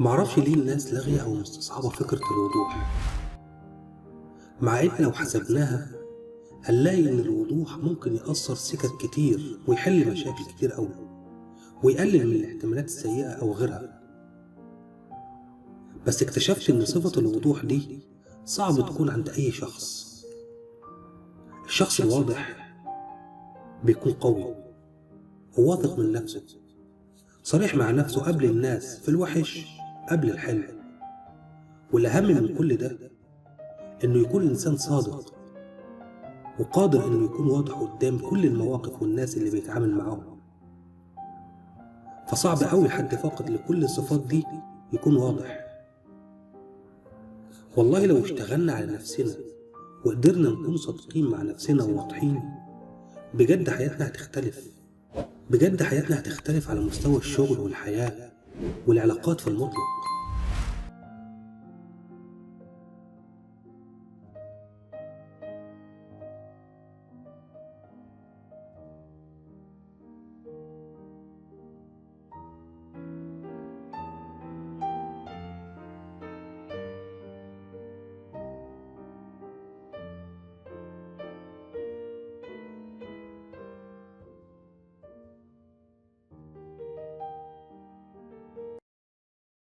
معرفش ليه الناس لاغية أو مستصعبة فكرة الوضوح، مع إن لو حسبناها هنلاقي إن الوضوح ممكن يأثر سكك كتير ويحل مشاكل كتير أوي ويقلل من الاحتمالات السيئة أو غيرها. بس اكتشفت إن صفة الوضوح دي صعب تكون عند أي شخص. الشخص الواضح بيكون قوي وواثق من نفسه، صريح مع نفسه قبل الناس، في الوحش قبل الحلو. والأهم من كل ده إنه يكون إنسان صادق وقادر إنه يكون واضح قدام كل المواقف والناس اللي بيتعامل معاهم. فصعب أوي حد فاقد لكل الصفات دي يكون واضح. والله لو اشتغلنا على نفسنا وقدرنا نكون صادقين مع نفسنا وواضحين، بجد حياتنا هتختلف. بجد حياتنا هتختلف على مستوى الشغل والحياة والعلاقات في المطلق.